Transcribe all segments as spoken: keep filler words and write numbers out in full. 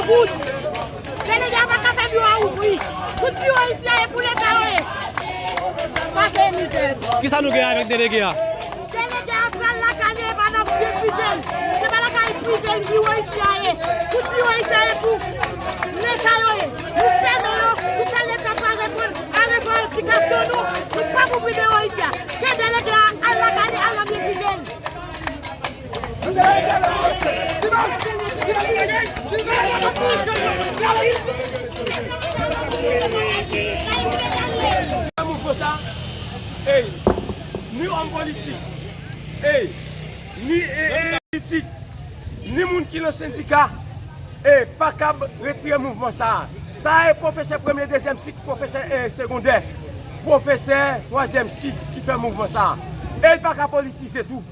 Kout. Delege a pa ka fè biwo a ouvri. Tout biwo isi a e pou Leta yo ye. Pase mizè. Kisa nou gen avèk delege a? Delege a pral lakay li e pa nan pye prive l. Se pa lakay prive l biwo isi a ye. Tout biwo isi a e pou Leta yo ye. Nou fèmen yo pou ke Leta pa reponn a revandikasyon nou. Nou p ap ouvri biwo isi a. Ke delege a al lakay li, al nan pye prive l. Mouvman sa, ey, ni òm politik, ey, ni, e, e, politik, ni moun ki nan sendika, e, pa kab retire mouvman sa. Sa e pwofesè premye, dezyèm sik, pwofesè, e, segondè, pwofesè twazyèm sik ki fè mouvman sa. E l pa ka politize tou.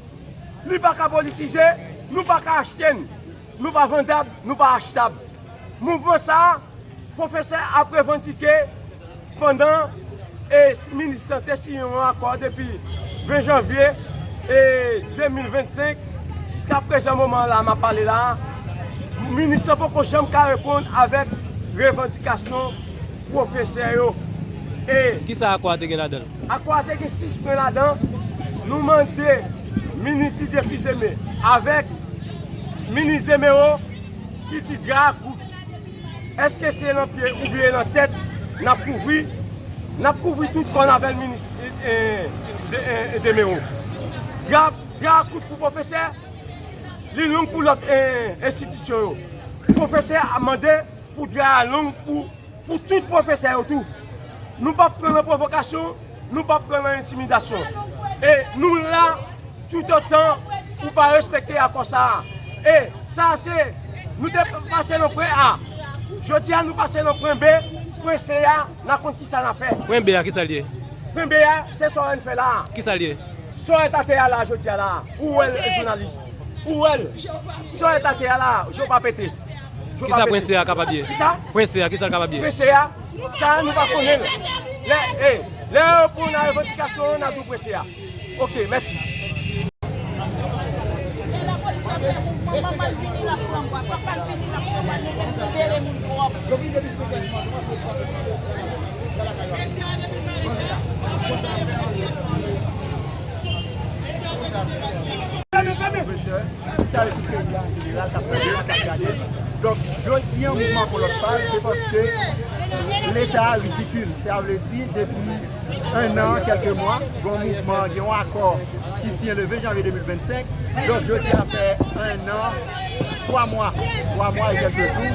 Li pa ka politize, nou pa ka achte n. Nou pa vandab, nou pa achtab. Mouvman sa a, pwofesè ap revandike pandan, e, minis lan te siyen yon akò depi ven janvye, e, de mil vennsenk, jiska prezan moman la m ap pale la, minis lan poko janm ka reponn avèk revandikasyon pwofesè yo. E kisa akò a te gen ladan l? Akò a te gen sis pwen ladan. Nou mande minis Didier Fils-Aimé avèk minis Demereau ki di dra a kout. Èske se nan pye oubyen nan tèt n ap kouvri? N ap kouvri tout kò n avèk minis, e, e, de, e, Demereau. Dra, dra a kout pou pwofesè, li long pou lòt, e, enstitisyon yo. Pwofesè a mande pou dra a long pou, pou tout pwofesè yo tou. Nou p ap pran nan pwovokasyon, nou p ap pran nan entimidasyon. E nou la toutotan ou pa respekte akò sa a. E sa se, nou te pase nan pwen A. Jodi a nou pase nan pwen B, pwen C a, n a konn kisa n a fè. Pwen B a, kisa l ye? Pwen B a, se sa w wè n fè la a. Kisa l ye? Sa w wè t atè a la a jodi a la a, ou wè l, jounalis. Ou wè l. Sa w wè t atè a la a, je w pa pete. Je w pa pete. Kisa pwen C a kapab ye? Kisa? Pwen C a, kisa l kapab ye? Pwen C a, sa a nou pa konnen l. Lè, e, lè yo pran nan revandikasyon an, n a di w pwen C a. Oke, mèsi. Pwofesè, sa le tout peyi a an jeneral k ap tande, k ap gade. Donk, jodi a, mouvman pran lòt faz, se paske Leta ridikil. Sa vle di, depi en an, kèlke mwa, gen yon mouvman, gen yon akò ki siyen le ven janvye de mil vennsenk. Donk, jodi a fè en an, twa mwa, twa mwa e kèlke jou.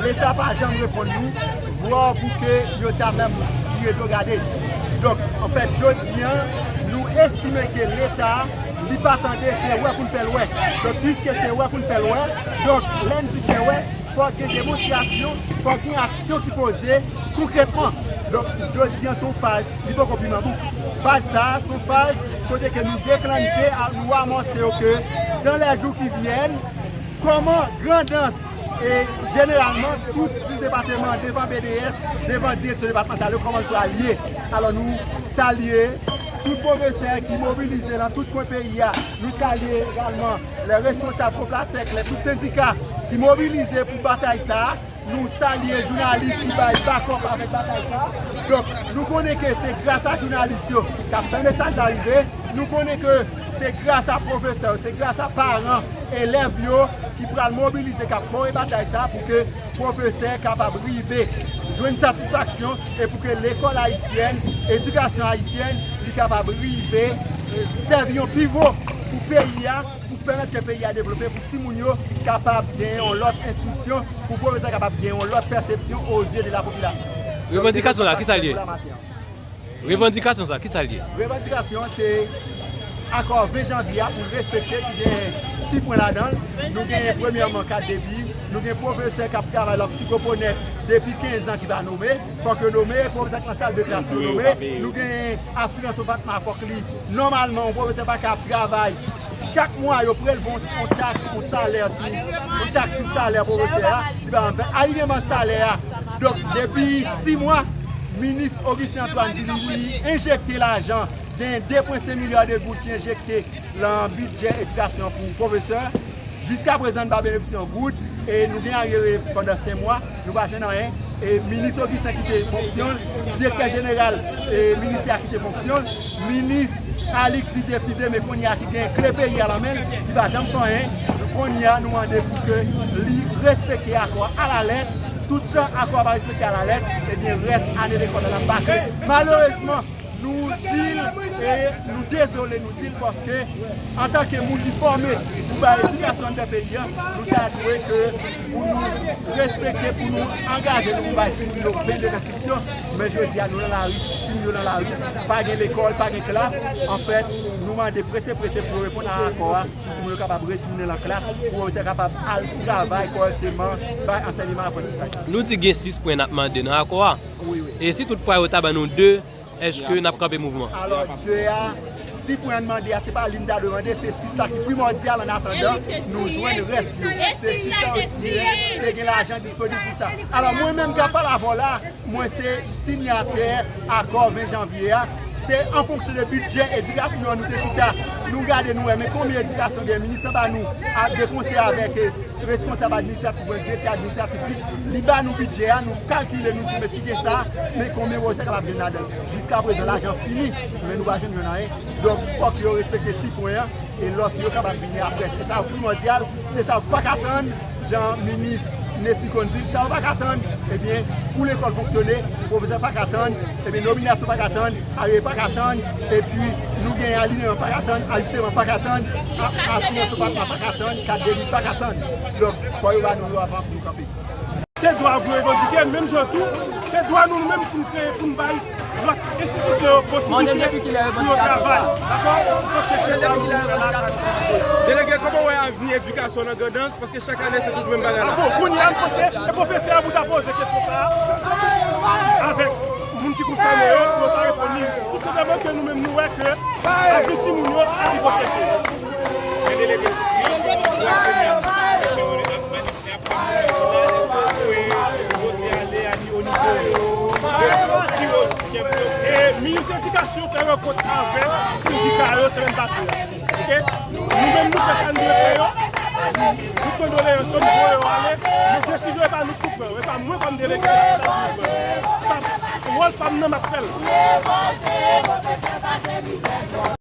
Leta pa janm reponn nou, vwa pou ke yo ta menm vire do gade. Donk, anfèt, jodi a, nou estime ke Leta, li pa tande, se wè pou n fè l wè. Donk, piske se wè pou n fè l wè, donk, lè n di fè wè, fòk gen demonstrasyon, fòk gen aksyon ki poze konkrètman. Donk, jodi a, se yon faz, li poko pi nan bouk. Faz sa a, se yon faz kote ke nou deklanche, a, nou amòse yo ke, dans les jours qui viennent, kòman Grandans e jeneralman tout dis depatman devan B D S, devan direksyon depatmantal yo, kòman l pral ye. Alò, nou salye tout pwofesè ki mobilize nan tout kwen peyi a. Nou salye egalman lè responsab Koplasèk, lè tout sendika ki mobilize pou batay sa a. Nou salye jounalis ki bay bakòp avèk batay sa a. Donk, nou konnen ke se gras a jounalis yo k ap fè mesaj la rive. Nou konnen ke se gras a pwofesè yo, se gras a paran, elèv yo ki pral mobilize, k ap kore batay sa a pou ke pwofesè kapab rive jwenn satisfaksyon e pou ke lekòl ayisyèn, edikasyon ayisyèn, li kapab rive, eh, sèvi yon pivo pou peyi a, pou pèmèt ke peyi a devlope, pou timoun yo kapab gen yon lòt enstriksyon, pou pwofesè kapab gen yon lòt pèsepsyon o zye de la popilasyon. Revandikasyon la, kisa l ye? Revandikasyon sa, kisa l ye? Revandikasyon an, se akò ven janvye a pou l respekte, ki gen sis pwen ladan l. Nou gen premyèman kat depi, nou gen pwofesè k ap travay la, psikoponèt, depi kenz an ki pa nome. Fòk yo nome, pwofesè k nan sal de klas pou yo nome. Nou gen asirans OFATMA, fòk li, nòmalman, yon pwofesè pa ka ap travay chak mwa yo prelve yon, yon taks, yon salè sou, yon taks sou salè pwofesè a, li pa janm fèt. Alinyeman salè a. Donk, depi sis mwa, minis Augustin Antoine di li, li enjekte lajan, gen de pwen senk milya de goud ki enjekte nan bidjè edikasyon pou pwofesè. Jiskaprezan, n pa benefisye yon goud. E nou gen aryere pandan senk mwa, nou pa jwenn anyen. E minis Augustin kite fonksyon l, direktè jeneral e ministè a kite fonksyon l, minis Alix Didier Fils-Aimé kounye a ki gen kle peyi a nan men l, li pa janm fè anyen. Kounye a nou mande pou ke li respekte akò a alalèt. Toutan akò a pa respekte alalèt, ebyen rès ane lekòl la n ap bakle. Malerezman, nou di l e nou dezole, nou di l paske antanke moun ki fòme pou bay edikasyon anndan peyi a, nou ta dwe ke pou nou respekte, pou nou angaje nou pou bay timoun yo byen de konstriksyon. Men jodi a nou nan lari, timoun yo nan lari, pa gen lekòl, pa gen klas. Anfèt, nou mande prese prese pou yo reponn a akò a, pou timoun yo kapab retounen nan klas, pou pwofesè kapab al travay kòrèkteman, bay ansèyman aprantisaj. Nou di gen sis pwen n ap mande nan akò a. Wi, wi. E si toutfwa yo ta ban nou de, èske n ap kanpe mouvman? Alò, de a, sis pwen an mande a, se pa li n ta dwe mande, se sis la ki primòdyal an atandan nou jwenn rès yo. Se sis la osi, te gen lajan disponib pou sa. Alò, mwen menm k ap pale avè w la, mwen se sinyatè akò ven janvye a. Se an fonksyon de bidjè edikasyon an nou te chita, nou gade, nou wè, men konbyen edikasyon gen, minis lan ba nou a, de konsèy avèk, e, responsab administratif mwen, direktè administratif li, li ba nou bidjè a, nou kalkile, nou di, men si gen sa, men konbyen pwofesè kapab jwenn ladan l? Jiskaprezan, lajan fini, men nou pa jwenn jwenn anyen. Donk, fòk yo respekte sis pwen an, e lòt yo kapab vini apre. Se sa k primòdyal, se sa w pa ka tann, jan minis Nesmy konn di l, sa w pa ka tann, ebyen, pou lekòl fonksyone, pwofesè pa ka tann, ebyen, nominasyon pa ka tann, aryere pa ka tann, epi nou gen alinyeman pa ka tann, ajisteman pa ka tann, a-, asirans patnè pa ka tann, kat de vid pa ka tann. Donk, fò yo ba nou yo avan pou nou kanpe. Se dwa pou yo revandike, menm jan tou, se dwa nou, nou menm pou n kreye, pou n bay lòt enstitisyon yo posiblite pou yo travay. Dakò? Paske se sa nou fè la. Delege, kòman w wè avni edikasyon nan Grandans? Paske chak ane, se toujou menm bagay la. Bon, kounye a, m panse, e pwofesè a pou ta poze kesyon sa a avèk moun ki konsène yo, pou yo ta reponn li. Tou senpleman ke nou menm, nou wè ke avni timoun yo ap ipokriti. Men delege, ki jan w wè semèn, semèn yo ap manifeste? E minis edikasyon fè rankont avèk sendika yo semèn pase a. Oke? Nou menm, nou fè sa n dwe fè yo. Nou pran doleyans yo, nou voye yo ale. Men desizyon e pa nou k pou pran, e pa mwen kòm delege la, sa k pou pran. Sa, wòl pa m nan, m ap fè l.